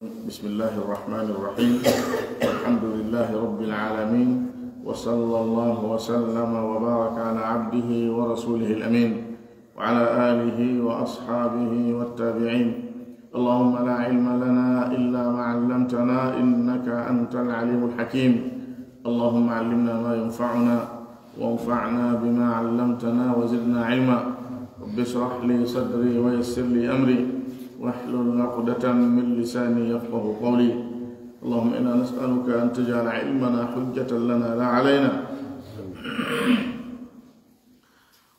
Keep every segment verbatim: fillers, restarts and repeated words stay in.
بسم الله الرحمن الرحيم. الحمد لله رب العالمين، وصلى الله وسلم وبارك على عبده ورسوله الأمين، وعلى آله وأصحابه والتابعين. اللهم لا علم لنا إلا ما علمتنا، إنك أنت العليم الحكيم. اللهم علمنا ما ينفعنا، وانفعنا بما علمتنا وزدنا علما. رب اشرح لي صدري ويسر لي أمري واحلل عقدة من لساني يفقه قولي. اللهم إنا نسألك أن تجعل علمنا حجة لنا لا علينا.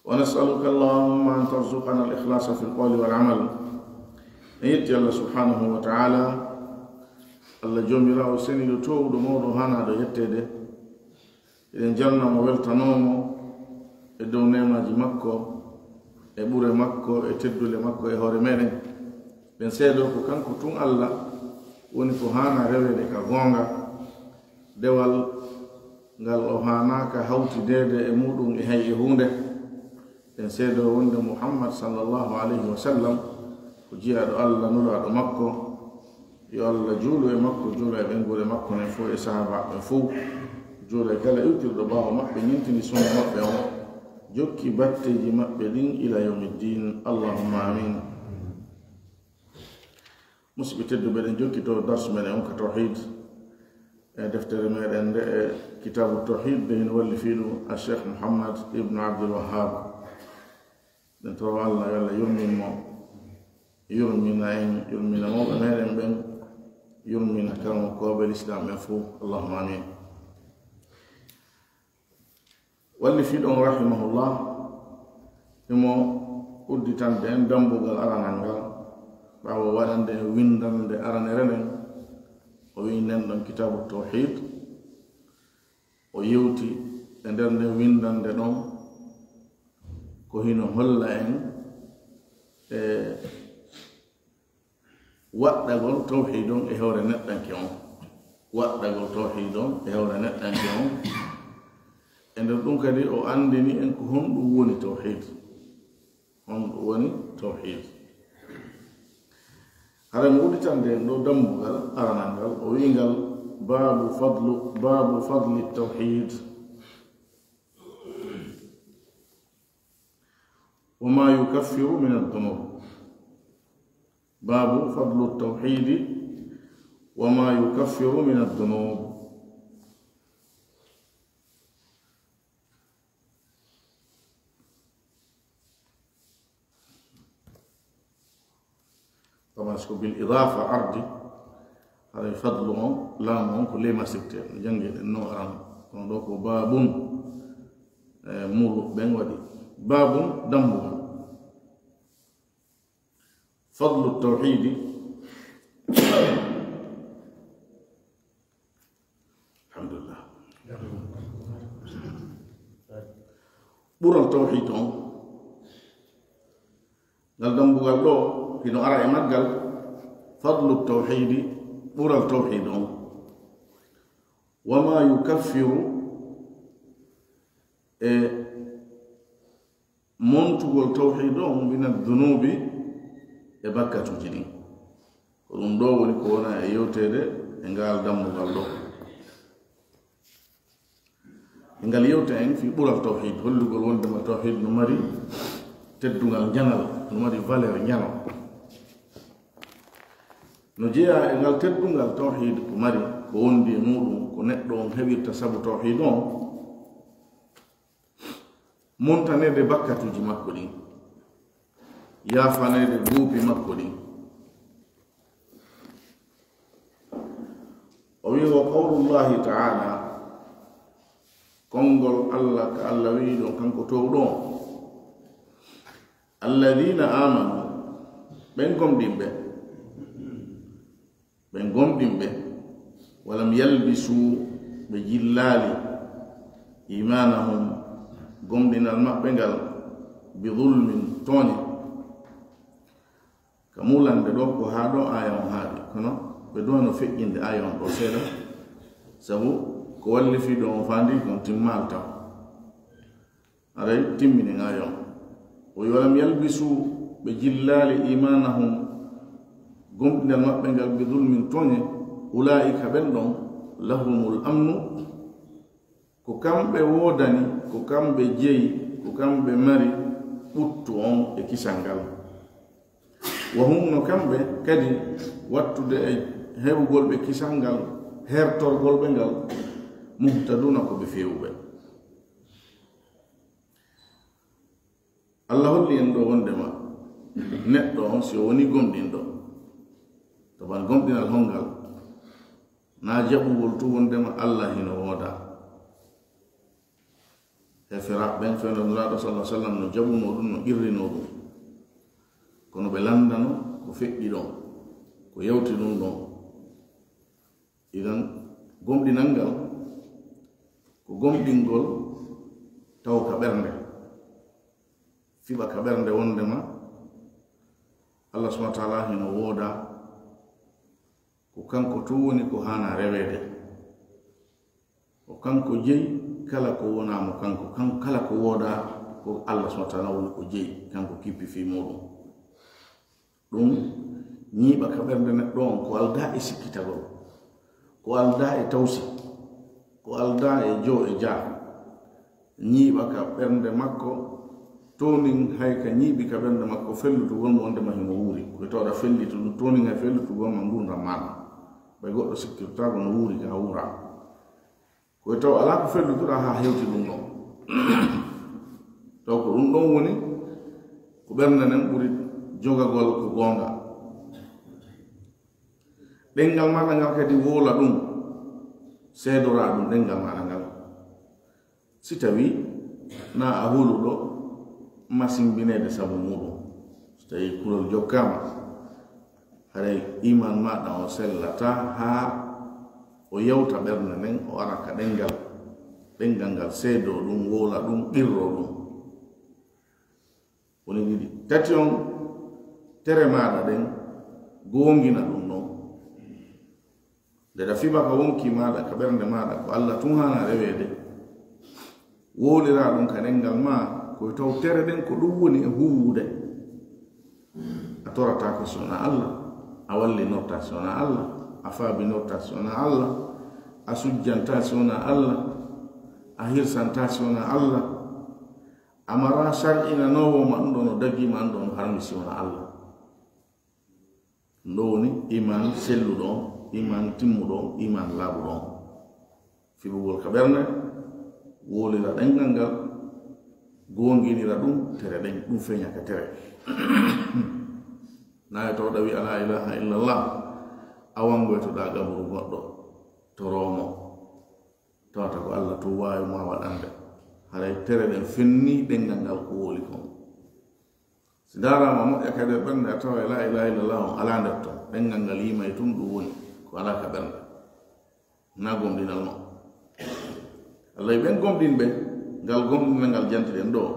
ونسألك اللهم أن ترزقنا الإخلاص في القول والعمل. En yetti Allah subhanahu wa ta'ala, Allah joomiraawo seniiɗo toowuɗo mawɗo haanaaɗo yetteede. Eɗen jarna mo, weltanoo mo e dow neemaaji makko, e ɓure makko, e teddule makko e hoore meɗen. Ɗen seedoo ko kanko tun Allah woni ko haana reweede ka goonga, dewal ngal o haanaaka hawtideede e muɗum e hay e huunde. Ɗen seedoo wonde Muhammad sallallahu alayhi wa sallam ko jiyaaɗo Allah, nulaaɗo makko. Yo Allah juulu e makko, juula e ɓeynguure makko nen fow e sahaabaaɓe ɓen fow. Juula e kala iwtirɗo ɓaawo maɓɓe, ñintini sunna maɓɓe on, jokki batteeji maɓɓe ɗin ila yawmi ddin. Allahumma amin. Musidɓe tedduɓe, eɗen jokkito darsu meɗen on ka tawhid. E deftere meɗen nde, e Kitaabu Tawhid, nde hino wallifii ɗum a Cheikh Muhammad ibnu Abdul Wahhab. Ɗen toro Allah, yo Allah yurmin mo, yurmina en, yurmina mawɓe meɗen ɓen, yurmina karamokooɓe Lislaam ɓen fow. Allahumma amin. Wallifiiɗo on, rahimahullah, himo udditande en dambugal aranal ngal, ɓaawo waɗande en winndannde aranere nden, o wi'i nden ɗon Kitaabu Tawhid. O yewti e nder nden winndannde ɗon ko hino holla en e waɗɗagol tawhiid on e hoore neɗɗanke on. Waɗɗagol tawhiid on e hoore neɗɗanke on. E nder ɗum kadi o anndini en ko honɗum woni tawhiid. Honɗum woni tawhiid? Hara mo udditande en ɗo dambugal aranal ngal, o wi'i ngal, "Baabu fadlu, baabu fadli tawhiid, wa ma yukaffiru min ad-dunub." Baabu fadlu tawhiidi, wa ma yukaffiru min ad-dunub. Taman, so ko bil idaafa ardi, haray fadlu on, laamu on ko ley masirte, no janngeɗen no aran. Kono ɗo ko baabun, e, mulu ɓen waɗi. Baabun, dambugal. Fadlu tawhiidi. Alhamdulillah. Ɓural tawhiid on, ngal dambugal ɗo, hino ara e maggal, fadlu tawhiidi, ɓural tawhiid on. Wa ma yukaffiru, e montugol tawhiid on, mina dunuubi, e bakkatuuji ɗin. Ko ɗum ɗo woni ko wona e yewteede e ngal dambugal ɗo. E ngal yewta en fii ɓural tawhiid, hollugol wondema tawhiid no mari teddungal njanal, no mari valeur njanal. No jeyaa e ngal teddungal tawhiid ko mari, ko wondi e muɗum, ko neɗɗo on heɓirta sabu tawhiid on, montaneede bakkatuuji makko ɗin, yaafaneede guupi makko ɗin. O wi'i, wa qawlullahi ta'ala, konngol Allah ka Allah wi'i ɗon, kanko toowɗo on, "Alladhina amanu," ɓen gomɗinɓe, ɓen gomɗinɓe, "walam yalbisu," ɓe jillaali, "imanahum," gomɗinal maɓɓe ngal, "bi zulmin," tooñe. Ka mulande ɗo ko haa ɗo aaya on haaɗi, kono ɓe duwano feƴƴinde aaya on ɗo seeɗa, sabu ko wallifiiɗo on faandi kon timmaali taw. Aray timminen aaya on. O wi'i, "Walam yalbisu," ɓe jillaali, "imanahum," gomɗinal maɓɓe ngal bi zulmin tooñe, ulaa'ika ɓen ɗon, lahumul amnu, ko kamɓe woodani, ko kamɓe jeyi, ko kamɓe mari ɓuttu on e kisal ngal. Wa hum no kamɓe kadi wattude e heɓugol ɓe kisal ngal, hertorgol ɓe ngal, muhtaduna ko ɓe feewuɓe. Allah holli en ɗo wondema neɗɗo on si o woni gomɗinɗo, to ban gomɗinal hongal, na jaɓugol tu wondema Allah hino wooda. Heferaaɓe ɓen fewndo Nulaaɗo sallallahu alaihi wasallam no jaɓunoo ɗum, no qirrinoo ɗum. Kono ɓe lanndano ko feƴƴi ɗon, ko yawti ɗum ɗon. Idan, gomɗinal ngal, ko gomɗingol taw ka ɓernde. Fiɓa ka ɓernde wondema Allah subhanahu wa ta'ala hino wooda, ko kanko tun woni ko haana reweede. Ko kanko jeyi kala ko wonaa mo kanko, kan-, kala ko woodaa ko Allah subhanahu wa ta'ala woni ko jeyi, kanko kippi fii muuɗum. Ɗum ñiiɓa ka ɓernde neɗɗo on ko aldaa e sikkitagol, ko aldaa e tawsi, ko aldaa e joo e jaa. Ñiiɓa ka ɓernde makko, toonin hay ka ñiiɓi ka ɓernde makko fellitugol mo wondema himo wuuri. Ko tawɗa fellitu ɗum, toonin hay fellitugol ma ngurndan maaɗa. Ɓay goɗɗo sikkirtaako no wuuri ka wuuraa. Ko taw alaa ko fellutuɗaa haa hewti ɗum ɗon. Taw ko ɗum ɗon woni ko ɓernde nden ɓuri jogagol ko goonga. Ɗenngal maaɗa ngal kadi wowla ɗum, seedoraa ɗum ɗenngal maaɗa ngal. Si tawii na a huluɗo masimbineede sabu muuɗum, si tawii kulol jokkaama, haray iman maaɗa on sellataa haa o yawta ɓernde nden, o ara ka ɗenngal, ɗenngal ngal seedoo ɗum, wowla ɗum, qirroo ɗum. Woni ɗiɗi. Tati on, tere maaɗa ɗen, goongina ɗum ɗon. Nde ɗa fiɓa ka wonki maaɗa, ka ɓernde maaɗa, ko Allah tun haana reweede. Wowliraa ɗum ka ɗenngal maa, ko taw tere ɗen ko ɗum woni e huuwude. A torataako si wonaa Allah, a wallinortaa si wonaa Allah, a faabinortaa si wonaa Allah, a sujjantaa si wonaa Allah, a hirsantaa si wonaa Allah, a maraa shar'inanoowo ma ɗum ɗo no dagii ma ɗum ɗo no harmi si wonaa Allah. Ɗum ɗo woni iman selluɗo on, iman timmuɗo on, iman laaɓuɗo on. Fiɓugol ka ɓernde, wowlira ɗenngal ngal, goonginira ɗum, tere ɗen, ɗum feeña ka tere. Na e tawɗa wi'a, "La ilaha illallah," a wangoytoɗaa gaburu goɗɗo, toroo mo. Tawata ko Allah tun waawi ma waɗande. Haray tere ɗen fennii ɗenngal ngal ko wowli kon. Si ndaaraama moƴƴa kadi e ɓernde, a taway la ilaha illallah on alaa nder ton. Ɗenngal ngal yimay tun, ɗum woni ko alaa ka ɓernde. Na gomɗinal non. Allah e ɓen gomɗinɓe, ngal gomɗinal ngal jantiɗen ɗoo.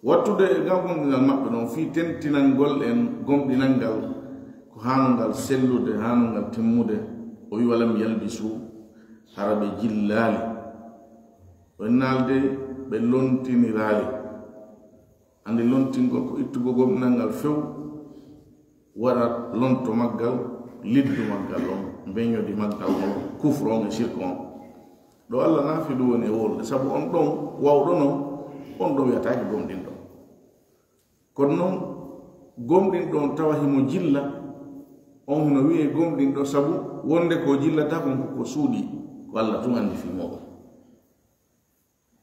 Wattude e ngal gomɗinal maɓɓe non fii tentinangol en gomɗinal ngal ko haanungal sellude, haanungal timmude. O wi'i, "Walam yalbisu," hara ɓe jillaali. O naalde ɓe lontiniraali. Anndi lontingol ko ittugol gomɗinal ngal few, waɗa lonto maggal, liddu maggal on, mbeñodi maggal on, kufru on e sirku on. Ɗo Allah naafi ɗum woni e wolde, sabu on ɗon wawɗo non, on ɗon wiyataake gomɗinɗo. Kono non, gomɗinɗo on tawa himo jilla, on hino wiyee gomɗinɗo, sabu wonde ko jillata kon ko, ko suuɗi, ko Allah tun anndi fii muuɗum.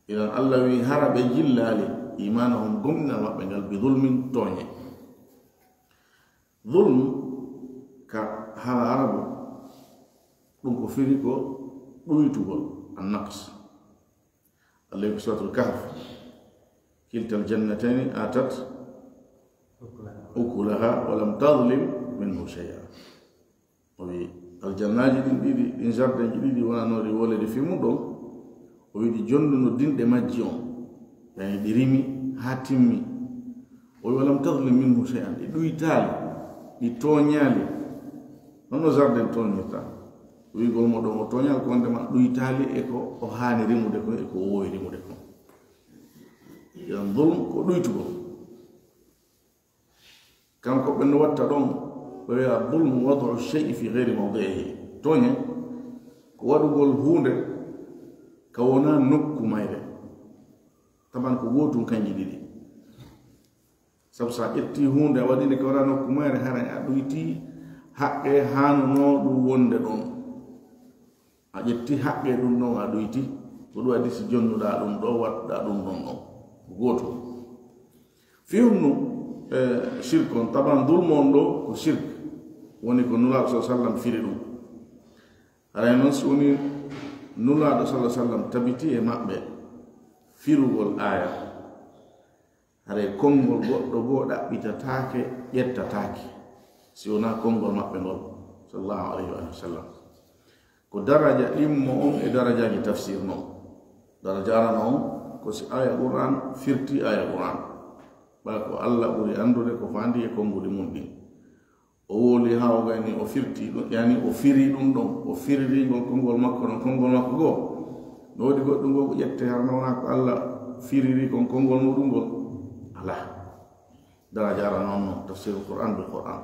Idan Allah wi'i, hara ɓe jillaali iimaanahum, gomɗinal maɓɓe ngal, bi zulmin, tooñe. Zulm ka haala Arabu, ɗum ko firi ko ɗuytugol, an-naqs. Allah ko Suratul Kahf, "Kiltal jannatayni atat ukulaha wa lam tazlim minhu shay'a." O wi'i, aljannaaji ɗin ɗiɗi, ɗin jardinji ɗiɗi wonanooɗi wolede fii mun ɗon, o wi'i ɗi jonduno dinɗe majji on, yani ɗi rimi haa timmi. O wi'i, "Walam tazlim minhu shay'an," ɗi ɗuytaali, ɗi tooñaali. Hono jardin tooñirta? Wi'ugol mo ɗon o tooñaali ko wondema ɗuytaali e ko o haani rimude kon, e ko o woowi rimude kon. Yan zulm ko ɗuytugol. Kanko ɓe no watta ɗon, Ko wiya, "Zulmu wad'u shay'i fi ghayri mawdi'ihi." Tooñe ko waɗugol huunde ka wonaa nokku mayre. Taban ko gootum kanji ɗiɗi. Sabu so a ƴettii huunde, a waɗii nde ka wonaa nokku mayre, haray a ɗuytii haqqe haanunoo ɗum wonde ɗon. A ƴettii haqqe ɗum ɗon, a ɗuytii. Ko ɗum addi si jonnuɗaa ɗum ɗo, waɗuɗaa ɗum ɗon ɗon. Ko gootum. Fii honno, eh, shirk on, taban zulmu on ɗo ko shirk. Woni ko Nulaaɗo sallallahu alaihi wasallam firi ɗum. Haray non si woni Nulaaɗo sallallahu alaihi wasallam tabiti e maɓɓe firugol aaya. Haray konngol goɗɗo goo ɗaɓɓitataake, ƴettataake, si wonaa konngol maɓɓe ngol, sallallahu alaihi wa sallam. Ko daraja ɗimmo on e darajaaji tafsir non. Daraja arano on ko si aaya Qur'an firti aaya Qur'an. Ɓay ko Alla ɓuri anndude ko faandi e konnguɗi mun ɗin. O wowli haa o gayni o firti ɗum, yani o firi ɗum ɗon, o firiri ngol konngol makko ɗon, konngol makko goo. No woodi goɗɗum goo ko ƴette har no wonaa ko Alla firiri kon konngol muɗum ngol? Alaa. Daraja arano on non, tafsirul Qur'an bil Qur'an.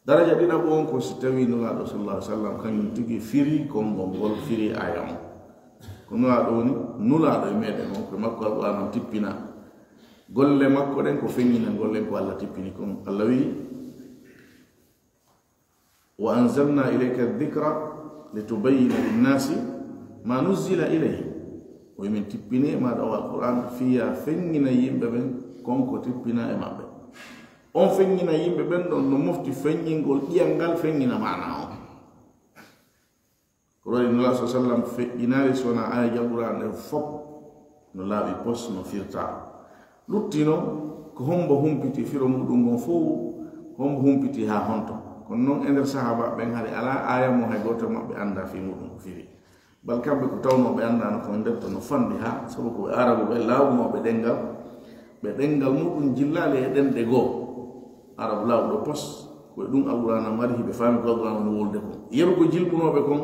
Daraja ɗiɗaɓo on ko si tawii Nulaaɗo sallallahu alaihi wasallam kañum tigi firi konngol ngol, firi aaya on. Ko Nulaaɗo woni Nulaaɗo e meɗen on, ko e makko Alqur'aan on tippinaa. Golle makko ɗen ko feññinangol en ko Alla tippini kon. Alla wi'i, "Wa anzalna ilayka dhikra litubayyina linnasi ma nuzzila ilayhim." O wi'i, "Min tippini e maaɗa o Alqur'aan fii yo a feññina yimɓe ɓen kon ko tippinaa e maɓɓe." On feññina yimɓe ɓen ɗon no mofti feññingol ƴi'al ngal feññina maanaa on. Ko waɗi Nulaaɗo sallallahu alaihi wasallam feƴƴinaali si wonaa aaya Alqur'aan ɗen fof no laaɓi pos, no firtaa. Lutti non ko hombo humpiti firo muɗum ngon fof, hombo humpiti haa honto. Kono non e nder sahaaba ɓen hari alaa aaya mo hay gooto maɓɓe anndaa fii muɗum ko firi. Bal kamɓe ko tawnoo ɓe anndaano ko nder to no fanɗi haa, sabu ko ɓe Arabu ɓe laawunooɓe ɗenngal, ɓe ɗenngal muɗum jillaali e ɗenɗe goo. Arabu laawɗo pos, ko e ɗum Alqur'aana mari, hiɓe faami ko Alqur'aana woni wowlude kon. Yeru ko jilɓunooɓe kon,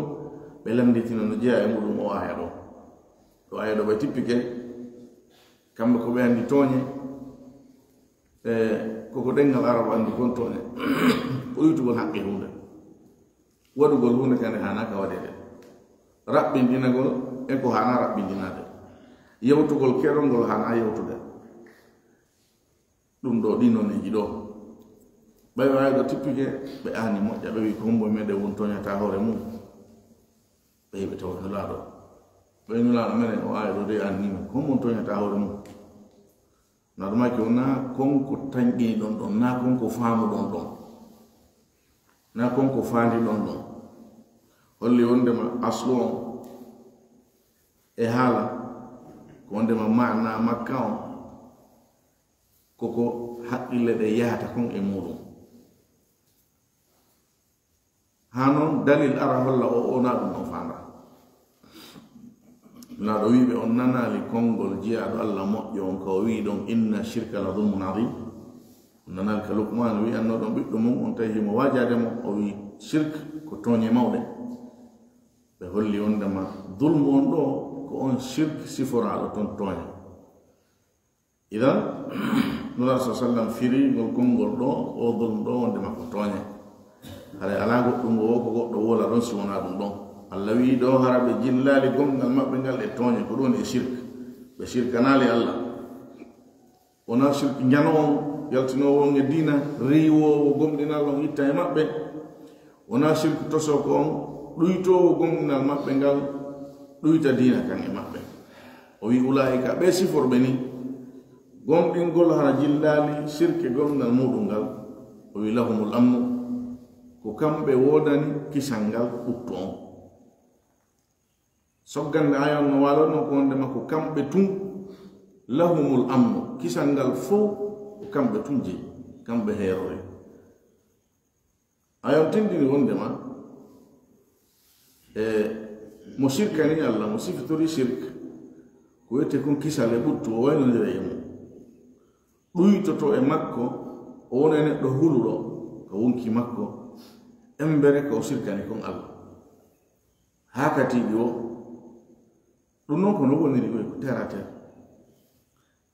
ɓe lannditina no jeyaa e muɗum o aaya ɗo. O aaya ɗo ɓe tippike, kamɓe ko ɓe anndi tooñe, e koko ɗenngal Arabu anndi kon tooñe. Ko ɗuytugol haqqe huunde. Waɗugol huunde kadi haanaa ka waɗeede. Raɓɓinɗinagol e ko haanaa raɓɓinɗinaade. Yewtugol keɗol ngol haanaa yewtude. Ɗum ɗo, ɗii nooneeji ɗo. Ɓay o aaya ɗo tippike, ɓe aani moƴƴa, ɓe wi'i, "Ko hombo meɗen won tooñata hoore mum?" Ɓay ɓe tawa Nulaaɗo. Ɓay Nulaaɗo meɗen o aaya ɗo de anni men. Ko hombo tooñata hoore mum? Nulaaɗo maaki, wonaa kon ko tanƴini ɗon ɗon, naa kon ko faamu ɗon ɗon, naa kon ko faandi ɗon ɗon. Holli wondema aslu on e haala, ko wondema maana makka on, koko haqqille ɗe yahata kon e muɗum. Haa non dalil ara holla o, o na ɗum o faanda. Na ɗo wi'ɓe, on nanaali konngol jiyaaɗo Allah moƴƴo on, ka o wi'i ɗon, "Inna shirka la zulmun azim." On nanaali ka Luqmaan wi'anno ɗon ɓiɗɗo mum on, tawi himo waajaade mo, o wi'i, "Shirk ko tooñe mawɗe." Ɓe holli wondema zulmu on ɗo, ko on shirk siforaaɗo ton tooñe. Idan, Nulaaɗo sa sallam firi ngol konngol ɗo, o zulm ɗo, wonde makko tooñe. Haray alaa goɗɗum ngo ko goɗɗo wola ɗon si wonaa ɗum ɗon. Allah wi'i ɗo hara ɓe jillaali gomɗinal maɓɓe ngal e tooñe, ko ɗum woni e shirk. Ɓe shirkanaali Allah. Wonaa shirk njano on, yaltinoowo on e diina, riiwoowo gomɗinal on itta e maɓɓe. Wonaa shirk tosoo ko on, ɗuytoowo gomɗinal maɓɓe ngal, ɗuyta diina kan e maɓɓe. O wi'i, "Ulaa'ika, ɓe siforɓe ni, gomɗingol hara jillaali shirk e gomɗinal muɗum ngal." O wi'i, "Lahumul amnu, ko kamɓe woodani kisal ngal ɓuttu on." Soggande aaya on no waalorno ko wonde makko kamɓe tun, lahumul amnu, kisal ngal fow ko kamɓe tun jeyi, kamɓe heerori. Aaya on tindini wondema, e mo shirkani Allah, mo sifitori shirk, ko wiyete kon kisal e ɓuttu, o waynondira e mum. Ɗuytoto e makko, o wona e neɗɗo huluɗo ka wonki makko, embere ko o shirkani kon Allah. Haa katiiɗi o, ɗum noon ko no woniri koy ko terre à terre.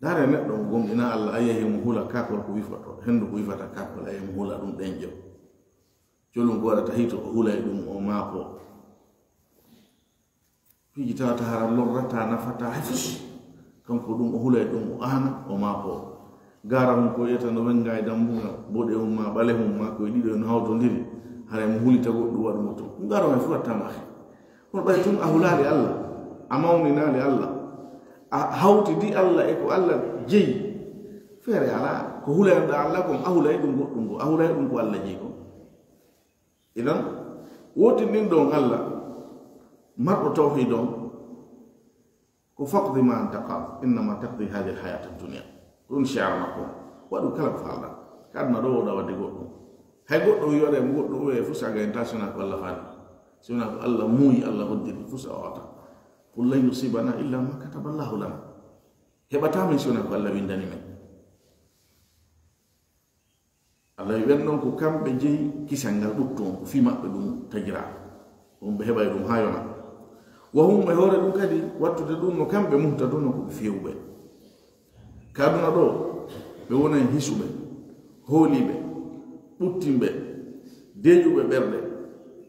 Ndaare neɗɗo mo gomɗina Allah, a yehi mo hula kakol ko wifoto, henndu ko wifata kakol, a yehi mo hula ɗum ɗenƴo. Jolum ko waɗata hito o hulay ɗum o maako. Piiji tawata hara lorrata nafata hay fus. Kanko ɗum o hulay ɗum o aana o maako. Gara mum ko yiyata no wenga e dambuga boɗe mum ma ɓale mum ma koye ɗiɗo no hawtodiri. Haray mo hulita goɗɗum waɗumo toon. Gara mum e fuwattama ahi. Kono ɓay tun a hulaali Allah, a mawninaali Allah, a hawtidi Allah e ko Allah jeyi. Feere alaa ko hulaynoɗa Allah kon a hulay ɗum goɗɗum ko a hulay ɗum ko Allah jeyi kon. Idan wotinɗinɗo on Allah marɗo tawhid on ko faqdi ma anta qad innama taqdi hadi alhayata dunia. Ko ɗum shiar makko. Waɗu kala ko falɗa ka aduna ɗo woɗa wadde goɗɗum. Hay goɗɗo wi waɗa mo goɗɗum ɓe fus a gayanta sona ko Allah faali, sona ko Allah muuyi Allah hoddiri fus a wawata. Qul lan yusibana illa ma kataba Allahu lana. Heɓata min sona ko Allah windani men. Allah wi ɓen ɗon ko kamɓe jeyi kisal ngal ɓuttu on ko fii maɓɓe ɗum tagira. Ɗum ɓe heɓay ɗum haa yona. Wa hum e hoore ɗum kadi wattude ɗum no kamɓe muhtaduuna ko ɓe feewuɓe. Ka aduna ɗo ɓe wonay hisuɓe, hooliiɓe, ɓuttinɓe, deeƴuɓe ɓerɗe.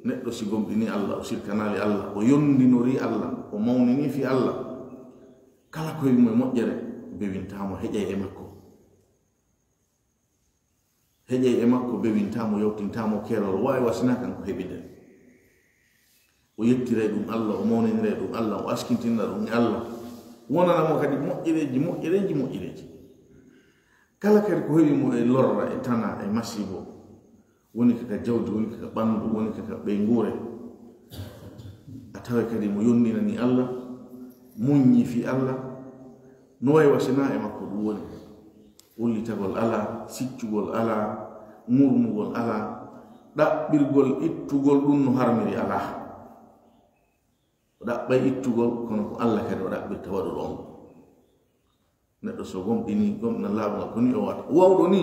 Neɗɗo si gomɗini Allah o sirkanaali Allah o yondinori Allah o mawnini fii Allah, kala ko wi mo e moƴƴere bewintaamo heƴay e makko. Heƴey e makko bewintaamo yawtintaamo keerol waawi wasina kan ko heɓi nden. O yettiray ɗum Allah o mawniniray ɗum Allah o askintinira ɗum e Allah. Wonana mo kadi moƴƴereeji moƴƴereeji moƴƴereeji. Kala kadi ko heɓi mo e lorra e tana e masibo, woni kaka jawdi woni kaka ɓanndu woni kaka ɓeynguure, a taway kadi mo yondinani Allah, muññi fii Allah. No wayi wasina e makko ɗum woni ullitagol alaa, siccugol alaa, ŋurmugol alaa, ɗaɓɓirgol ittugol ɗum no harmiri alaa. O ɗaɓɓay ittugol kono ko Allah kadi o ɗaɓɓirta waɗuɗo on. Neɗɗo so gomɗini gomɗinal laaɓungal ko ni o waɗa wawɗo ni.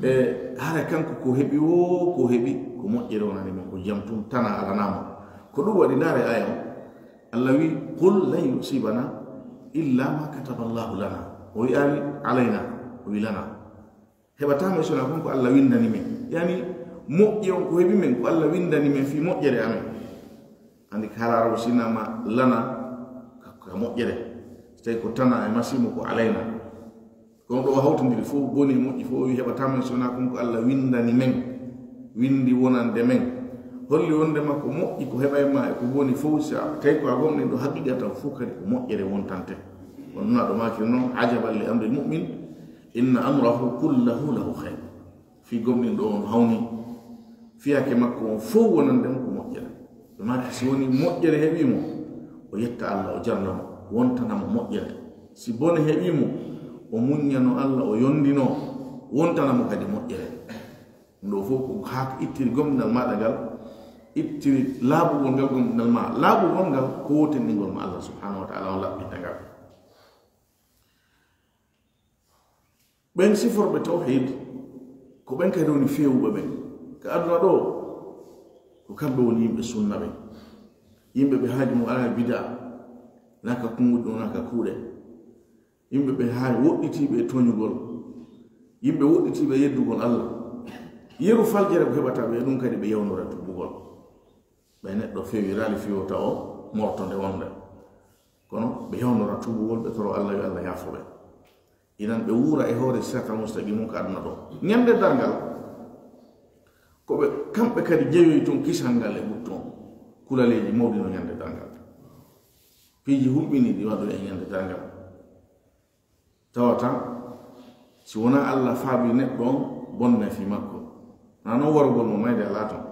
E hara kanko ko heɓi wo ko heɓi ko moƴƴere wonani mo ko jam tun tana alanamo. Ko ɗum waɗi ndaare aya o Allah wi qul lan yusibana illa ma kataba Allahu lana. O wi'aali alayna, o wi lana. Heɓata men sona kon ko Allah windani men. Yani moƴƴi on ko heɓi men ko Allah windani men fii moƴƴere amen. Andi kala arabu sinama lana ka moƴƴere. So tawi ko tana e masimu ko alayna. Kono ɗo hawtondiri fof boni moƴƴi fof o wi heɓata men sona kon ko Allah windani men, windi wonande men. Holli wonde makko moƴƴi ko heɓay ma e ko boni fof sa tawi ko a gomɗin ɗo haqiqa taw fof kadi ko moƴƴere wontante. On nuna ɗo makiri noon ajaban li amri lmumin inna amrahu kullahu lahu khayr. Fii gomɗinɗo on hawni fiyake makko on fof wonande mo ko moƴƴere. Ɓe maaki si woni moƴƴere heɓii mo o yetta Allah o jarna mo wontana mo moƴƴere. Si bone heɓii mo o muññano Allah o yondino wontana mo kadi moƴƴere. Ɗum ɗo fof ko haa ittiri gomɗinal maɗa ngal ittiri laaɓugol ngal gomɗinal ma laaɓugol ngal ko wotinɗingol ma Allah subhanahu wa taala on laɓɓinta ngal. Ɓen siforɓe tawhid ko ɓen kadi woni feewuɓe ɓen ka aduna ɗo. Ko kamɓe woni yimɓe sunna ɓen yimɓe ɓe haaju mum alaa bida, naa ka kuŋuɗi ɗum naa ka kuuɗe. Yimɓe ɓe haaju woɗɗitiiɓe e tooñugol yimɓe woɗɗitiiɓe e yeddugol Allah. Yeru faljere ko heɓata ɓe ɗum kadi ɓe yawnora tuubugol. Ɓay neɗɗo feewiraali feewta o morto nde wonde kono ɓe yawnora tuubugol ɓe toro Allah yo Allah yaafo ɓe. Inan ɓe wuura e hoore sirata mustaqim on ko aduna ɗo ñande darngal. Ko ɓe kamɓe kadi jeyoyi toon kisal ngal e ɓuttu on. Kulaleeji mawɗi no ñande darngal. Piiji hulɓiniiɗi waɗo e ñande darngal tawata si wonaa Allah faabi neɗɗo on bonna fii makko. Wonaa noon warugol mo mayde alaa toon.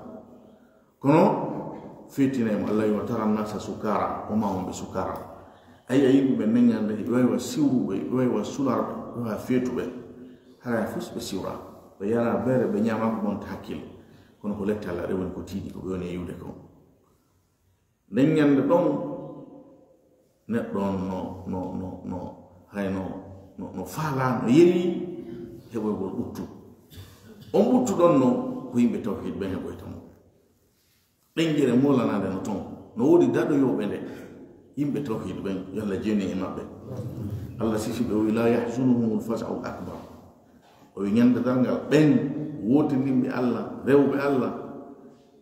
Kono feetinay mo Allah wima tara nasa sukara o ma on ɓe sukara. Ayi a yimɓe ɓe neññande ɓe waywa siwruɓe ɓe waywa sularɓe ɓe waywa feetuɓe. Hara fof ɓe siwra ɓe yara beere ɓe ñaama ko bonta hakkille. Kono ko lette Allah ɗe woni ko tiiɗi ko ɓe woni e yiwde ko. Nden ñande ɗon neɗɗo on no no no no hayno no faalaa no yeli heɓoygol ɓuttu. On ɓuttu ɗon no ko yimɓe tawhid ɓen heɓoyta mo. Ɗenƴere molanande no ton no woodi daɗoyooɓe nde. Yimɓe tawhid ɓen yo Allah jeeni e maɓɓe. Allah sifi ɓe o wi la yahzunuhumul fasa'ul akbar. O wi ñande darngal ɓen Wootindinɓe Allah, rewɓe Allah,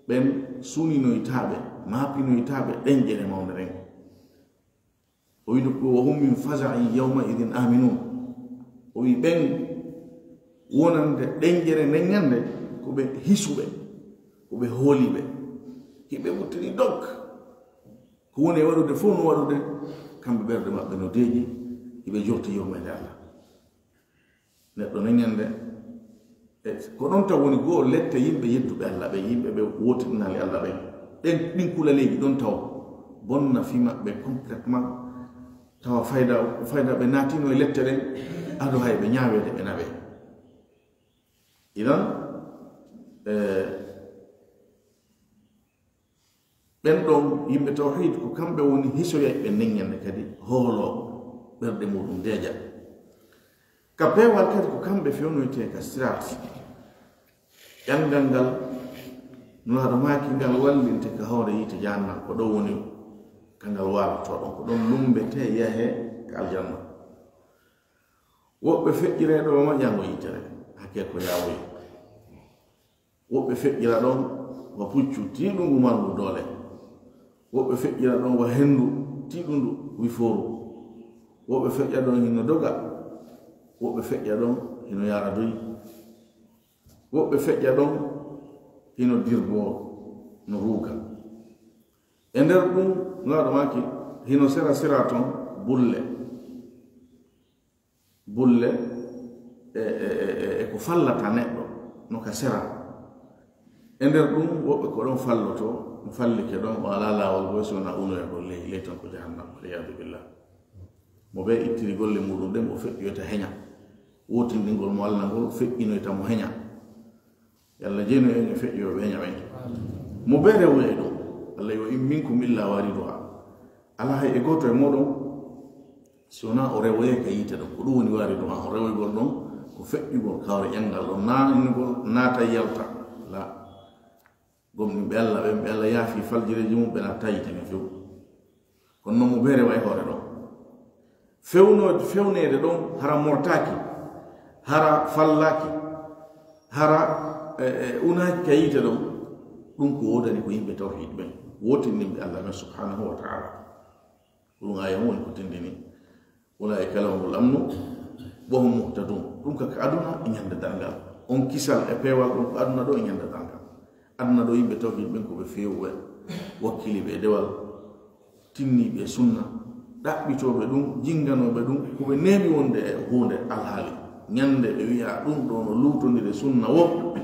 ɓen suninoytaaɓe, maapinoytaaɓe ɗenƴere mawnde nden. O wi'i ko, "Wa hum min faza'in yawma idin aminun." O wi'i ɓen wonande ɗenƴere nden ñande ko ɓe hisuɓe, ko ɓe hooliɓe. Hiɓe ɓuttini dok. Ko woni e waɗude fof no waɗude, kamɓe ɓerɗe maɓɓe no deeƴi, hiɓe jorti yurmeende Allah. Neɗɗo no ñande, e ko ɗon taw woni goo lette yimɓe yedduɓe Allah ɓen, yimɓe ɓe wootidinali Allah ɓen. Ɗen, ɗin kulaleeji ɗon taw bonna fi maɓɓe complètement, tawa fayda, fayda ɓe naatino e lette ɗen, ado hay ɓe ñaaweede ɓe naɓe. Idan, eh, ɓen ɗon yimɓe tawhid, ko kamɓe woni hisoyayɓe nden ñande kadi hooloo ɓerɗe muɗum deeƴa. Ka peewal kadi ko kamɓe fewnoytee ka siraat. Ƴanngal ngal, Nulaaɗo maaki, ngal wallinte ka hoore yiite jahannam, ko ɗon woni ka ngal waalotoo ɗon, ko ɗon lummbetee yahee ka aljanna. Woɓɓe feƴƴiree ɗo ma ƴaŋo yitere, hakkee ko yaawoyi. Woɓɓe feƴƴira ɗon wa puccu tiiɗungu marngu doole. Woɓɓe feƴƴira ɗon wa henndu tiiɗundu wifooru. Woɓɓe feƴƴa ɗon hino doga. Woɓɓe feƴƴa ɗon hino yaara doy. Woɓɓe feƴƴa ɗon hino dirgoo no ruuga. E nder ɗum, Nulaaɗo maaki, hino sera sira ton bulle. Bulle e, e, e, e, e ko fallata neɗɗo, no ka sera. E nder ɗum, woɓɓe ko ɗon fallotoo, no fallike ɗon, o alaa laawol goo, si wonaa unoyagol ley, ley ton ko jahannama, wal iyaadu billah. Mo bee ittiri golle muɗum ɗen, o feƴƴoyta heña. Wootindingol mo Allah ngol feƴƴinoyta mo heña. Yo Allah jeynu en e feƴƴooɓe heña ɓen. Mo bee rewoyay ɗum, Allah yo in minkum illa waariduha. Alaa hay e gooto e mooɗon, si wonaa o rewoyay ka yiite ɗon. Ko ɗum woni waariduha, o rewoygol ɗon, ko feƴƴugol kawre ƴanngal ɗon, naanugol, naata yalta. La. Gomɗinɓe Allah ɓen, ɓe Allah yaafi faljireeji mum, ɓe naatataa yiite nden few. Kono non mo bee rewa e hoore ɗon. Fewno-, fewneede ɗon hara mortaaki, hara fallaaki, hara, e, e, unaaki ka yiite ɗon. Ɗum ko woodani ko yimɓe tawhiid ɓen, wootindinɓe Allah ɓen subhanahu wa ta'ala. Ko ɗum aaya on woni ko tindini. Ulaa'ika lahumul amnu wa hum muhtadun. Ɗum ka, ka aduna e ñande darngal. On kisal e peewal ɗum ko aduna ɗo e ñande darngal. Aduna ɗo yimɓe tawhiid ɓen ko ɓe feewuɓe, wakkiliiɓe e dewal, tinniiɓe e sunna, ɗaɓɓitooɓe ɗum, jinnganooɓe ɗum, ko ɓe neeɓi wonde e huunde alhaali. Ñande ɓe wi'a ɗum ɗo no luutondiri sunna wo,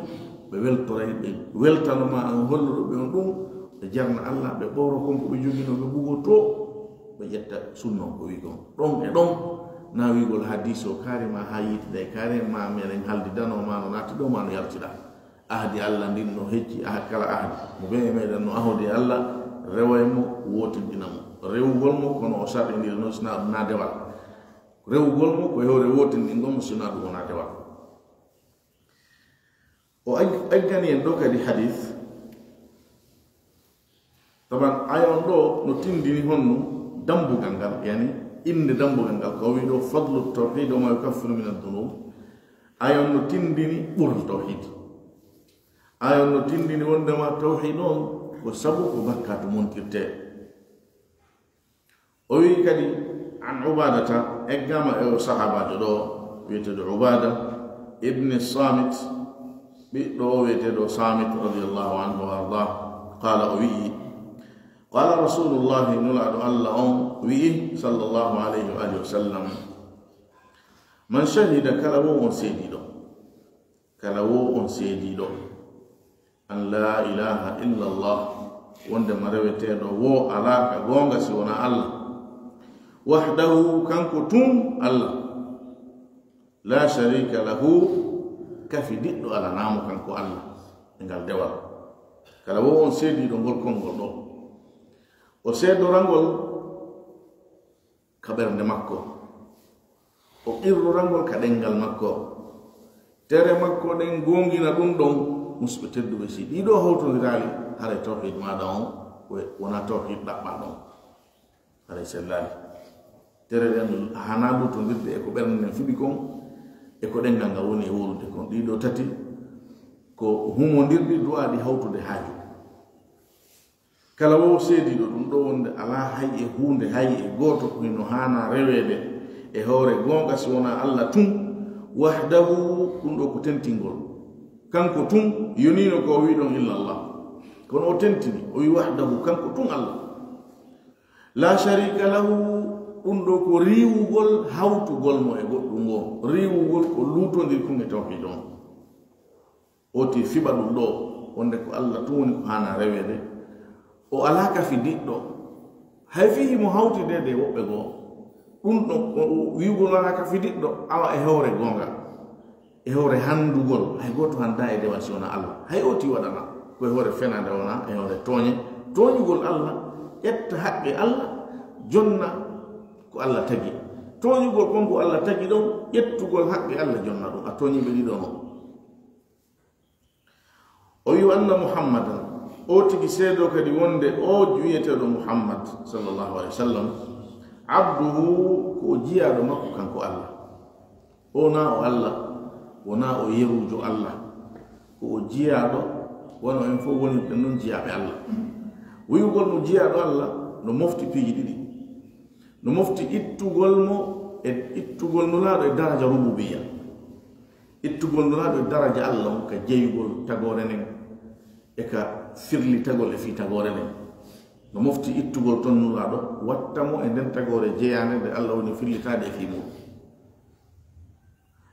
ɓe weltoray, ɓe weltano ma an holluɗo ɓe on ɗum, ɓe jarna Allah, ɓe ɓooro kon ko ɓe joginoo, ɓe ɓugoo to, ɓe ƴetta sunna on ko wi'i kon. Ɗon e ɗon na wi'ugol hadiis o kaari ma haa yiitiday kaari ma meɗen haaldidanoo ma no naati ɗo ma no yaltiɗaa. Ahdi Allah ndin no hecci aha-, kala ahdi. Mo bee e meɗen no ahodi Allah, rewa e mo, wootindina mo. Rewugol mo kono o sarɗindiri non, si naa ɗum naa dewal. Rewugol mo ko e hoore wootindingol mo, si naa ɗum wonaa dewal. O eg-, eggani en ɗo kadi hadiis. Taban, aaya on ɗo no tindini honno dambugal ngal, yani innde dambugal ngal, ko o wi'i ɗo, "Fadlu tawhid wa ma yukaffiru min ad-dunub." Aaya on no tindini ɓural tawhid. Aaya on no tindini wondema tawhid on ko sabu ko bakkaatu montirte. O wi'i kadi, an Ubadata, eggama e o sahaabaajo ɗo, wi'eteeɗo Ubada ibn Samit, ɓiɗɗo o wi'eteeɗo Samit radiyallahu anhu wa ardah, qala, o wi'i, qala Rasulullahi, Nulaaɗo Allah on wi'i, sallallahu alayhi wa alihi wa sallam, man shahida, kala wo on seediiɗo, kala wo on seediiɗo, an la ilaha illa Allah, wondema reweteeɗo wo alaa ka goonga si wonaa Allah, wahdahu, kanko tun Allah, la sharika lahu, kafidiɗɗo alanaa mo kanko Allah e ngal dewal. Kala wo on seediiɗo ngol konngol ɗo, o seedora ngol ka ɓernde makko, o qirrora ngol ka ɗenngal makko, tere makko ɗen goongina ɗum ɗon. Musidɓe tedduɓe, si ɗiɗo hawtondiraali, haray tawhid maaɗa on we-, wonaa tawhid ɗaɓɓaaɗo on, haray sellaali. Tere ɗen hanaa luutondirde e ko ɓernde nden fiɓi kon, e ko ɗenngal ngal woni e wowlude kon. Ɗiɗo tati, Ko humondirɗi du'aaɗi hawtude haaju. Kala wo seediiɗo ɗum ɗo wonde alaa hay e huunde, hay e gooto ko hino haana reweede e hoore goonga si wonaa Alla tun, wahdahu, ɗum ɗo ko tentingol. Kanko tun yoniino ko o wi'i ɗon illallah. Kono o tentini, o wi'i wahdahu, kanko tun Alla. La sharika lahu, ɗum ɗo ko riiwugol hawtugol mo e goɗɗum ngo, riiwugol ko luutondir kon e tawhiid on. Oti fiɓa ɗum ɗo, wonde ko Alla tun woni ko haana reweede. O alaa ka fidiɗɗo. Hay fii himo hawtideede e woɓɓe goo. Ɗum ɗo, o wi'ugol alaa ka fidiɗɗo, awa e hoore goonga. E hoore handugol, hay gooto hanndaa e dewal si wonaa Alla. Hay oti waɗana, ko e hoore fenaande wonaa, e hoore tooñe. Tooñugol Alla, ƴetta haqqe Alla, jonna ko Alla tagi. Tooñugol kon ko Alla tagi ɗon, ƴettugol haqqe Alla jonna ɗum. A tooñii ɓe ɗiɗo non. O wi'i anna Muhammadan, o tigi seedoo kadi wonde o wi'eteeɗo Muhammad sallallahu alaihi wasallam, abduhu, ko o jiyaaɗo makko kanko Alla. O wonaa o Alla, wonaa o yeruujo Alla. Ko o jiyaaɗo, wano en fof wonirɗen non jiyaaɓe Alla. Wi'ugol mo jiyaaɗo Alla, no mofti piiji ɗiɗi. No mofti ittugol mo e ittugol Nulaaɗo e daraja rububiyya. Ittugol Nulaaɗo e daraja Alla on ka jeyugol tagoore nden e ka firlitagol e fii tagoore nden. No mofti ittugol ton Nulaaɗo, watta mo e nden tagoore jeyaande nde Alla woni firlitaade e fii muɗum.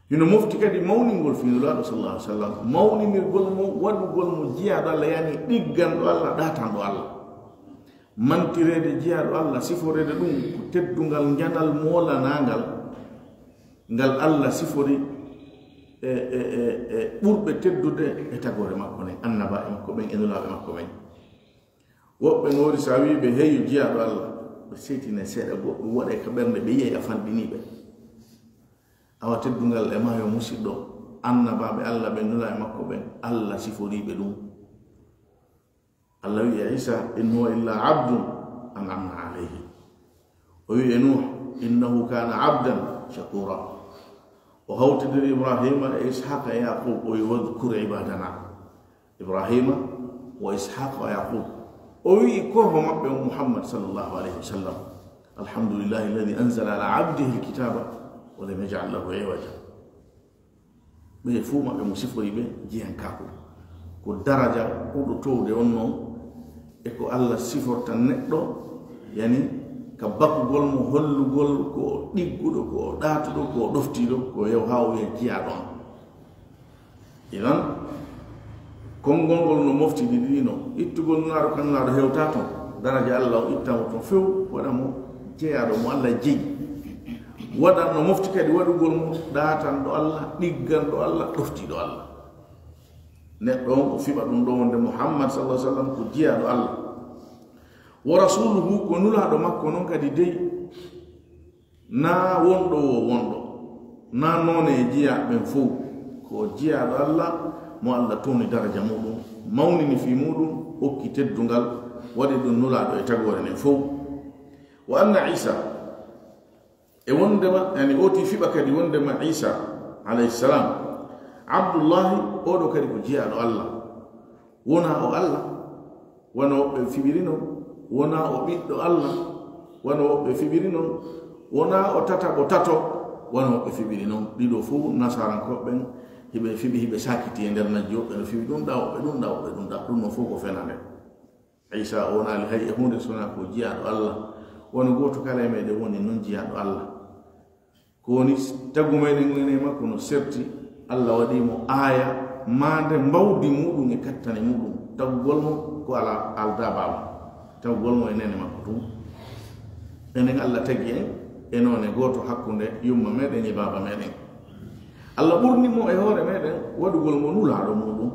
Hino mofti kadi mawningol fii Nulaaɗo sallallahu alaihi wasallam, mawninirgol mo, waɗugol mo jiyaaɗo Alla, yani ɗigganɗo Alla, ɗaatanɗo Alla. Mantireede jiyaaɗo Alla, siforeede ɗum ko teddungal njanal moolanaangal, ngal Alla sifori e, e, e, e ɓurɓe teddude e tagoore makko nden, annabaaɓe makko ɓen e nulaaɓe makko ɓen. Woɓɓe no woni, so a wi'i ɓe, "Heyo, jiyaaɗo Alla," ɓe seytine seeɗa, goɗɗum waɗa ka ɓernde, ɓe yi'ay a fanɗinii ɓe. Awa teddungal e maayo musiɗɗo, annabaaɓe Alla ɓen, nulaaɓe makko ɓen, Alla siforii ɓe ɗum. Alla wi'i Iisa, "In huwa illa abdun an'amna alayhi." O wi'i e Nuuh, "Innahu kana abdan shakura." O hawtidiri Ibrahima e Ishaqa e Yaqub, o wi'i, "Wadhkur ibadana Ibrahima wa Ishaqa wa Yaqub." O wi'i ko ho maɓɓe on Muhammad sallallahu alayhi wa sallam, "Alhamdulillahi alladhi anzala ala abdihi alkitaba wa lam yaj'al lahu iwaja." Ɓe fuu maɓɓe mo sifori ɓe jiyankaaku. Ko daraja ɓurɗo towde on non, e ko Alla siforta neɗɗo, yani ka bakugol mo, hollugol ko o ɗigguɗo, ko o ɗaatuɗo, ko o ɗoftiiɗo, ko yaw haa o wi'a jiyaaɗo am. Idan, konngol ngol no mofti ɗiɗi ɗi no, ittugol Nulaaɗo ka Nulaaɗo hewta ton, daraja Alla o itta mo ton few, waɗa mo jeyaaɗo mo Alla jeyi. Waɗa no mofti kadi waɗugol mo ɗaatanɗo Alla, ɗigganɗo Alla, ɗoftiiɗo Alla. Neɗɗo on o fiɓa ɗum ɗo wonde Muhammad sallallahu alaihi wasallam ko jiyaaɗo Alla. Wa rasuluhu, ko Nulaaɗo makko non kadi dey. Naa wonɗo wo wonɗo, naa noone e jiyaaɓe ɓen fow, ko jiyaaɗo Alla mo Alla towni daraja muɗum, mawnini fii muɗum, okki teddungal, waɗi ɗum Nulaaɗo e tagoore nden fow. Wa anna Iisa, e wondema, yani, oti fiɓa kadi wondema Iisa, alayhi salam, Abdullahi, oɗo kadi ko jiyaaɗo Alla. Wonaa o Alla, wano woɓɓe fiɓiri non, wonaa o ɓiɗɗo Alla, wano woɓɓe fiɓiri non, wonaa o tataɓo tato, wano woɓɓe fiɓiri non. Ɗiɗo fow nasarankooɓe ɓen, hiɓe fiɓi, hiɓe saakiti e nder majji, woɓɓe no fiɓi ɗum ɗa, woɓɓe ɗum ɗa, woɓɓe ɗum ɗa. Ɗum non fow ko fenande. Iisa o wonaali hay e huunde so wonaa ko jiyaaɗo Alla. Wano gooto kala e meɗen woni non jiyaaɗo Alla. Ko woni tagu meɗen enen e makko no serti, Alla waɗi mo aaya, maande mbawdi muɗum e kattane muɗum, tagugol mo ko alaa aldaa baaba, tagugol mo e neene makko tun. Enen Alla tagi en e noone gooto hakkunde yumma meɗen e baaba meɗen. Alla ɓurni mo e hoore meɗen waɗugol mo nulaaɗo muɗum,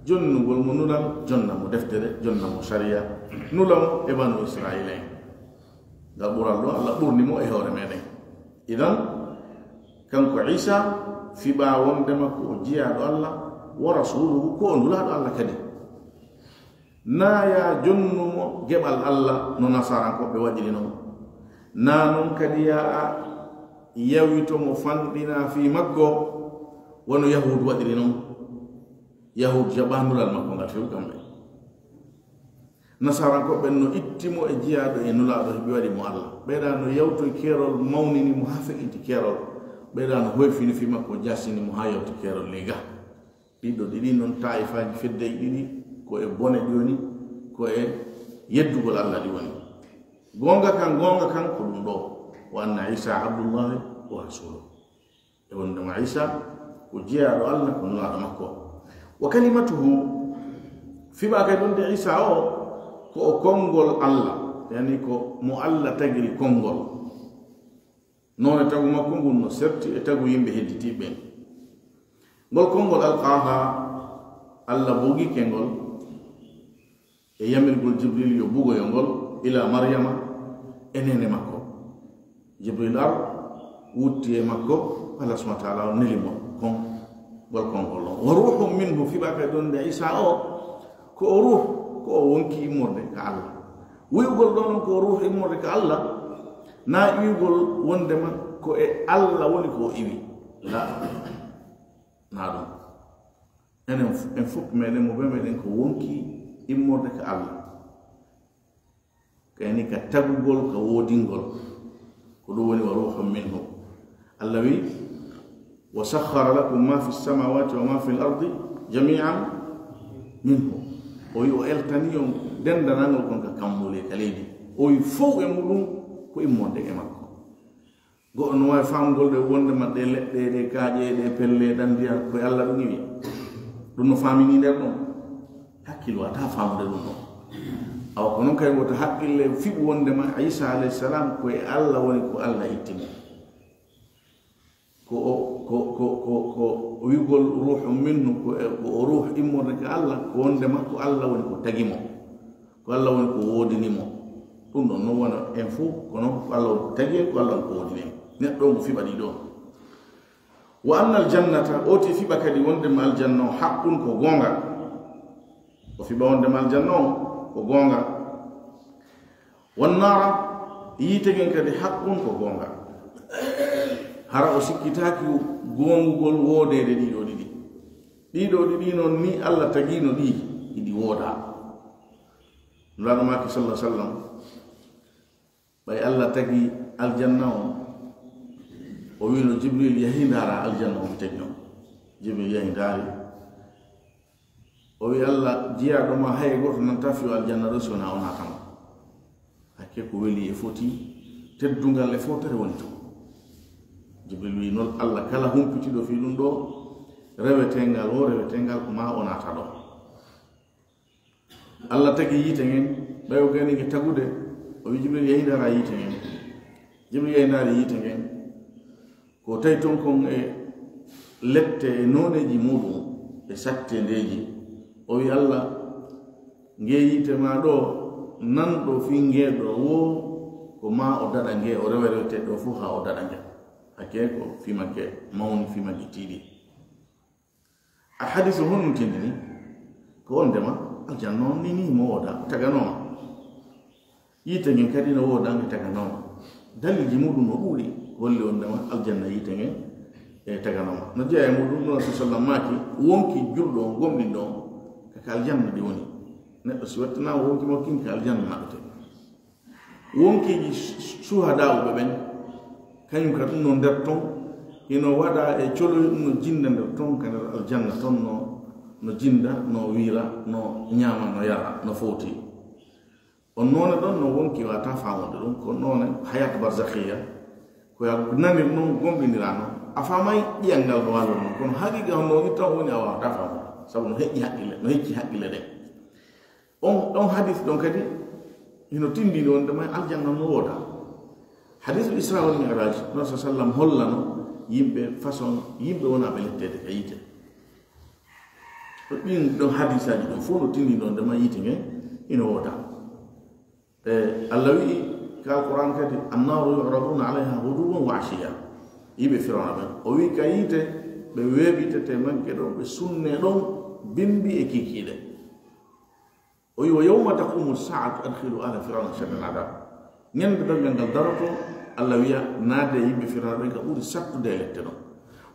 jonnugol mo nulal, jonna mo deftere, jonna mo sariya, nula mo e banu Israa'iila en. Ngal ɓural ɗon, Alla ɓurni mo e hoore meɗen. Idan, kanko Iisa, fiɓaa wondema ko o jiyaaɗo Alla, wa rasuluhu, ko o nulaaɗo Alla kadi. Naa yaa jonnu mo geɓal Alla no nasarankooɓe waɗiri non. Naa non kadi yaa a yawito mo fanɗinaa fii makko, wano Yahuudu waɗiri non. Yahud jaɓa nulal makko ngal few kamɓe. Nasarankooɓe ɓen no itti mo e jiyaaɗo e nulaaɗo, heɓi waɗi mo Allah. Ɓeyɗa no yawtoy keerol, mawnini mo haa feƴƴinti keerol. Ɓeyɗa no hoyfini fii makko, jasini mo haa yawti keerol ley ga. Ɗiɗo ɗiɗi non taa'ifaaji feddeeji ɗiɗi, ko e bone ɗi woni, ko e yeddugol Allah ɗi woni. Goonga kan, goonga kan ko ɗum ɗo, wa anna Isa abdullahi wa rasuluhu. E wondema Isa ko jeyaaɗo Allah, ko nulaaɗo makko. Wa kalimatuhu, fiɓa kadi wonde Isa o ko o konngol Allah, yani ko mo Allah tagiri konngol. Noone tagu makko ngun no serti e tagu yimɓe hedditiiɓe ɓen. Ngol konngol alqaaha, Allah bugike ngol e yamirgol Jibril yo bugoyo ngol ila Maryama e neene makko. Jibril ar, wutti e makko, Allah subhanahu wa ta'ala on neli mo kon, ngol konngol on. Wa ruhun minhu, fiɓa kadi ɗon nde Isa o, ko o ruh, ko o wonki immorde ka Allah. Wi'ugol ɗon on ko o ruh immorde ka Allah, na wi'ugol wondema ko e Allah woni ko o iwi. La, na ɗum. Enen f-, en fof meɗen, mo be meɗen ko wonki immorde ka Allah. Kayni ka tagugol, ka woodingol. Ko ɗum woni wa ruhun minhu. Allah wi, "Wa sakhkhara lakum ma fi samawati wa ma fil ardi jami'an minhu." O wi o eltani on dendanangol kon ka kammuuli e ka leydi. O wi fow e muɗum ko immorde e makko. Goɗɗo no waawi faamugol ɗe wonde ma ɗe leɗɗe, ɗe kaaƴe, ɗe pelle, ɗan ndiyam, ko e Allah ɗum iwi. Ɗum no faamini nder ɗon. Hakkil wata faamude ɗum ɗon. Awa ko non kay wota haqqille fiɓu wonde ma Isa alayhi salam ko e Allah woni, ko Allah itti mo. Ko o, ko, ko, ko, ko wi'ugol ruhun minhu, ko e, ko o ruh immorde ka Allah, ko wonde ma ko Allah woni ko tagi mo. Ko Allah woni ko woodini mo. Ɗum ɗon non wona en fof, kono ko Allah woni ko tagi en, ko Allah woni ko woodini en. Neɗɗo on ko fiɓa ɗi ɗon. Wa annal jannata, o ti fiɓa kadi wonde ma aljanna o haqqun ko goonga. O fiɓa wonde ma aljanna on ko goonga. Wan naara, yiite ngen kadi haqqun ko goonga. Hara o sikkitaaki goongugol woodeede ɗiɗo ɗiɗi. Ɗiɗo ɗiɗi non ni Allah tagino ɗi, iɗi wooda. Nulaaɗo maaki sallallahu alaihi wasallam, ɓay Allah tagi aljanna on, o wi'no Jibril, "Yahi ndaara aljanna on mi tagino." Jibril yahi ndaari. O wi, "Allah, jiyaaɗo ma hay gooto nanta fiyo aljanna ɗo si wonaa o naatama." Hakke ko weli e foti, teddungal e footere woni ton. Jibril wi, "Non Allah kala humpitiiɗo fii ɗum ɗo, reweteengal o, reweteengal ko ma o naata ɗo." Allah tagi yiite ngen, ɓay o gayni nge tagude, o wi Jibril, "Yahi ndaara yiite ngen." Jibril yahi ndaari yiite ngen. Ko tawi ton kon e lette e nooneeji muɗum e satteendeeji. O wi Allah, "Nge yiite ma ɗo, nan ɗo fii nge ɗo wo, ko ma o daɗa nge, o rewe rewete ɗo fof haa o daɗa nge." Hakke ko fii makke mawni, fii makke tiiɗi. A hadiisu honɗum tindini? Ko wondema aljanna on ni, ni mo wooda, o taganooma. Yiite ngen kadi no wooda, nge taganooma. Dalilji muɗum no ɗuuɗi, holli wondema aljanna yiite ngen e taganooma. No jeyaa e muɗum, no sallam maaki, wonki julɗo on, gomɗinɗo on, ka, ka aljanna ɗi woni. Neɗɗo si wattanaama wonki makko kin, ka aljanna naɓete. Wonkiiji su-, su-, suhadaa'uɓe ɓen, kañum ka ɗum no nder ton, hino waɗa e coloy ɗum no jinda nder ton, ka nder aljanna ton no, no jinda, no wiira, no ñaama, no yara, no fowti. On noone ɗon no wonki wata faamude ɗum, ko noone hayat barzakhiya, ko ya nanir non, gomɗinira non. A faamay ƴi'al ngal no wallor non, kono haqiqa on no itta woni a wawata faamude, sabu no heƴƴi haqqille, no hecci haqqille ɗen. On, on hadis ɗon kadi hino tindini wonde ma aljanna no wooda. Hadisul Isra wal Mi'raj, non sa sallam hollano yimɓe façon, yimɓe wonaaɓe letteede ka yiite. Ɗin ɗon hadisaaji ɗon fof no tindini wonde ma yiite ngen hino wooda. E Allah wi'i ka Alquran kadi, "Annaaru yu'raduna alayha ghuduwwan wa ashiya." Yimɓe Firawna ɓen. O wi'i ka yiite, ɓe weeɓitete manke ɗon, ɓe sunne ɗon, bimbi e kiikiiɗe. O wi'i, "Wa yawma taqumu sa'atu adkhilu ala Firawna ashadda al-adhab." Ñande darngal ngal daroto, Allah wi'a, "Naade yimɓe Firawna ɓen ka ɓuri sattude e lette ɗon."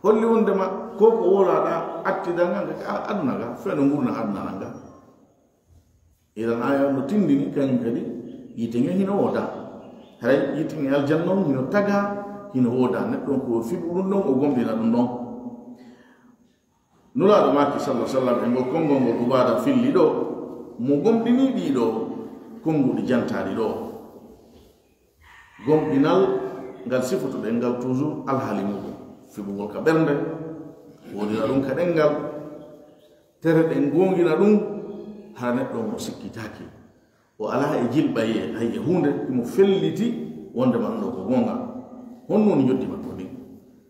Holli wondema ko ko wolaɗa attidanga nga ka aduna ga, feno ngurna aduna nga. Idan aya no tindini kan kadi yite nge hino woda. Haray yite nge aljanna on hino taga, hino woda. Neɗɗo on ko fiɓu ɗum ɗon, o gomɗina ɗum ɗon. Nulaaɗo maaki sallallahu alaihi wasallam e ngol konngol ngol Ubaada filli ɗo, mo gomɗini ɗiɗo konnguɗi jantaaɗi ɗo. Gomɗinal ngal sifotoɗen ngal toujours alhaali muɗum, fiɓugol ka ɓernde, wonira ɗum ka ɗenngal, tere ɗen goongina ɗum, hara neɗɗo mo sikkitaaki. O alaa e jilɓaye hay e huunde, himo felliti wonde man ɗo ko goonga. Honɗum woni njoddi makko ndin?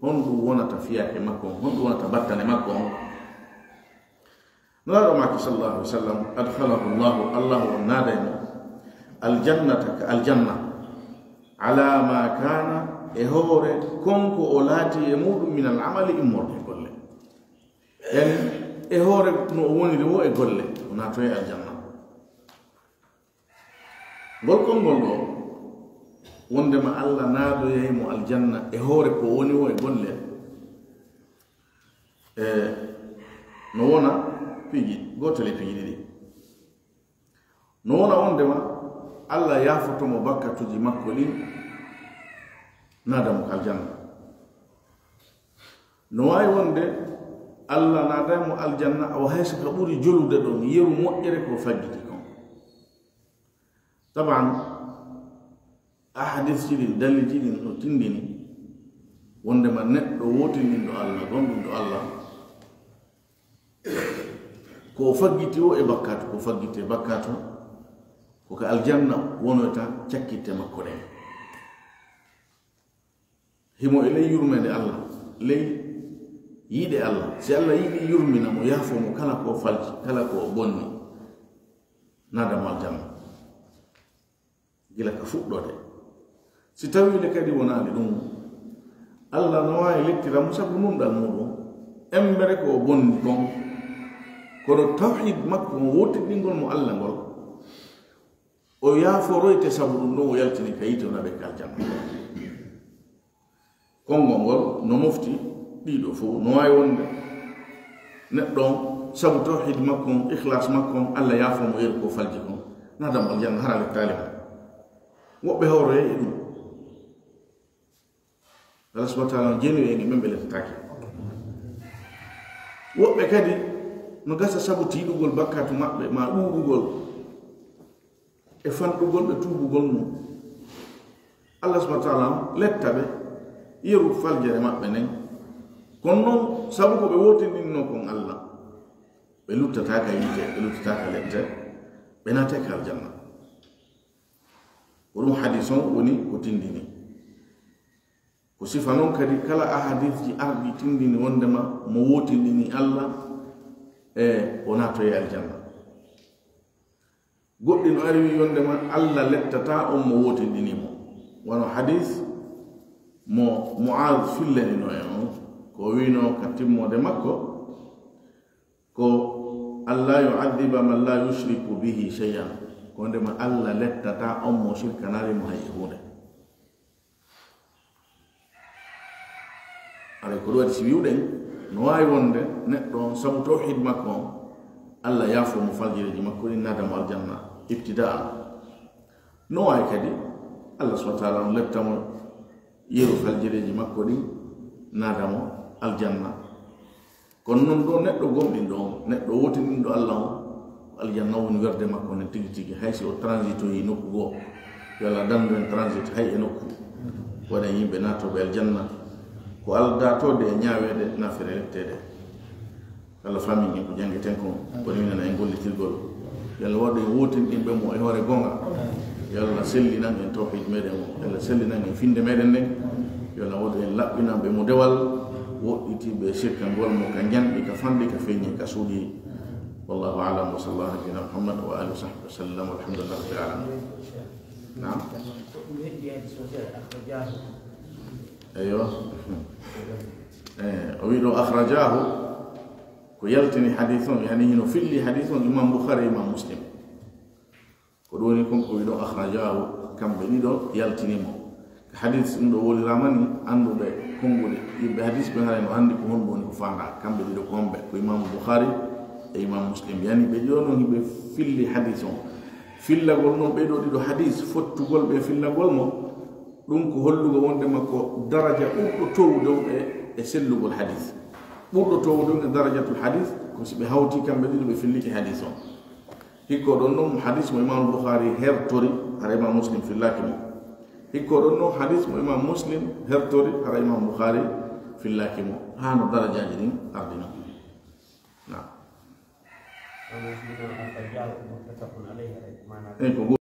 Honɗum wonata fiyaake makko on? Honɗum wonata battane makko on? Nulaaɗo maaki sallallahu alaihi wasallam, adkhalahu Allahu, Allahu on naaday mo aljannata, ka aljanna, ala ma kana, e hoore kon ko o laati e muɗum, min al amali, immorde e golle. Yani e hoore no o woniri wo e golle, o naatoye aljanna. Ngol konngol ɗo, wondema Allah naadoyay mo aljanna e hoore ko woni wo e golle, e no wona piiji, gootel e piiji ɗiɗi. No wona wondema Allah yaafoto mo bakkatuji makko ɗin, naada mo aljanna. No waawi wonde Allah naaday mo aljanna, o hayso ka ɓuri jolude ɗon, yeru moƴƴere ko faggiti kon. Taban, ahadisji ɗin, dalilji ɗin no tindini wondema neɗɗo wootinɗinɗo Allah, gomɗinɗo Allah, ko o faggiti o e bakkatu, ko faggiti e bakkatu, ko ka aljanna wonoyta cakkitte makko ɗen. Himo e ley yurmeende Allah, ley yiɗe Allah. Si Allah yiɗi yurmina mo, yaafo mo kala ko falji, kala ko bonni, naada mo aljanna. Gila ka fuɗɗoode. Si tawiinde kadi wonaali ɗum, Allah no waawi lettira mo sabu nunɗal muɗum, embere ko o bonni kon. Kono tawhid makko on, wootinɗingol mo Allah ngol, o yaaforoyte sabu ɗum ɗon, o yaltini ka yiite, o naɓe ka aljanna. Konngol ngol no mofti ɗiɗo fof, no waawi wonde neɗɗo on, sabu tawhid makko on, ikhlas makko on, Allah yaafo mo yeru ko falji kon, naada mo aljanna, hara lettaali mo. Woɓɓe hawroye e ɗum. Allah subhanahu wa ta'ala no jeeni en e ɓen ɓe lettataake. Woɓɓe kadi no gasa sabu tiiɗugol bakkatu maɓɓe, ma ɗuuɗugol e fanɗugol ɓe tuubugol mum. Allah subhanahu wa ta'ala letta ɓe yeru faljere maɓɓe nden. Kono non, sabu ko ɓe wootinɗinno kon Allah, ɓe luttata ka yiite, ɓe luttata ka lette, ɓe naate ka aljanna. Ko ɗum hadis on woni ko tindini. Ko sifa non kadi kala ahadisji arɗi tindini wondema mo wootinɗini Allah, e o naatoye aljanna. Goɗɗi no ari wi wondema Allah lettata on mo wootinɗini mo. Wano hadis mo Mu'az fillanino en on, ko wino ka timmode makko, ko Allah yu'adhiba man la yushriku bihi shay'an. Ko wondema Allah lettata on mo shirkanaali mo hay e huunde. Aray ko ɗum waɗi si wi'uɗen, no waawi wonde neɗɗo on, sabu tawhid makko on, Allah yaafo mo faljireeji makko ɗin, naada mo aljanna ibtida'an. No waawi kadi Allah subhanahu wa ta'ala on letta mo yeru faljireeji makko ɗin, naada mo aljanna. Kono non ɗo neɗɗo gomɗinɗo on, neɗɗo wootinɗinɗo Allah on, ko aljanna woni werde makko nden tigi tigi, hay si o transitoyi nokku goo. Yo Allah dandu en transit hay e nokku. Waɗen yimɓe naatooɓe aljanna. Ko aldatode e ñaaweede, nafere letteede. Allah famin en ko janngeten kon, ko newinana en gollitirgol. Yo Allah waɗu en wootinɗinɓe mo e hoore goonga. Yo Allah sellinan en tawhid meɗen o. Yo Allah sellinan en finde meɗen nden. Yo Allah waɗu en laɓɓinanɓe mo dewal, woɗɗitiiɓe sirkangol mo ka njanɗi, ka fanɗi, ka feeñi, ka suuɗi. Wallahu a'lam, wa sallallahu ala nabiyyina Muhammad wa alihi wa sahbihi wa sallam, walhamdulillahi rabbil alamin. Naam. Eyyo. Eh, o wi ɗo akhrajahu, ko yaltini hadith on, yani hino filli hadith on Imam Bukhari, Imam Muslim. Ko ɗum woni kon ko wi ɗo akhrajahu, kamɓe ɗiɗo yaltini mo. Ka hadith ɗum ɗo wolirama ni, annduɓe Kongude yimɓe hadis ɓe, haray no anndi ko honɗum woni ko faandaa. Kamɓe ɗiɗo ko homɓe? Ko Imaamu Bukhari e Imaamu Muslim. Yani ɓe ɗiɗo noon hiɓe filli hadis on. Fillagol noon ɓee ɗoo ɗiɗo hadis, fottugol ɓe fillagol mo, ɗum ko hollugol wonde makko daraja ɓurɗo towde on e, e sellugol hadis. Ɓurɗo towde on e darajatul hadis ko si ɓe hawti kamɓe ɗiɗo ɓe fillike hadis on. Hikko ɗon noon hadis mo Imaamu Bukhari hertori, hara Imaamu Muslim fillaaki mo. Hikko ɗon noon hadis mo Imaamu Muslim hertori, hara Imaamu Bukhari fillaaki mo. Haa no darajaaji ɗin ardino. Naam. Eyi, ko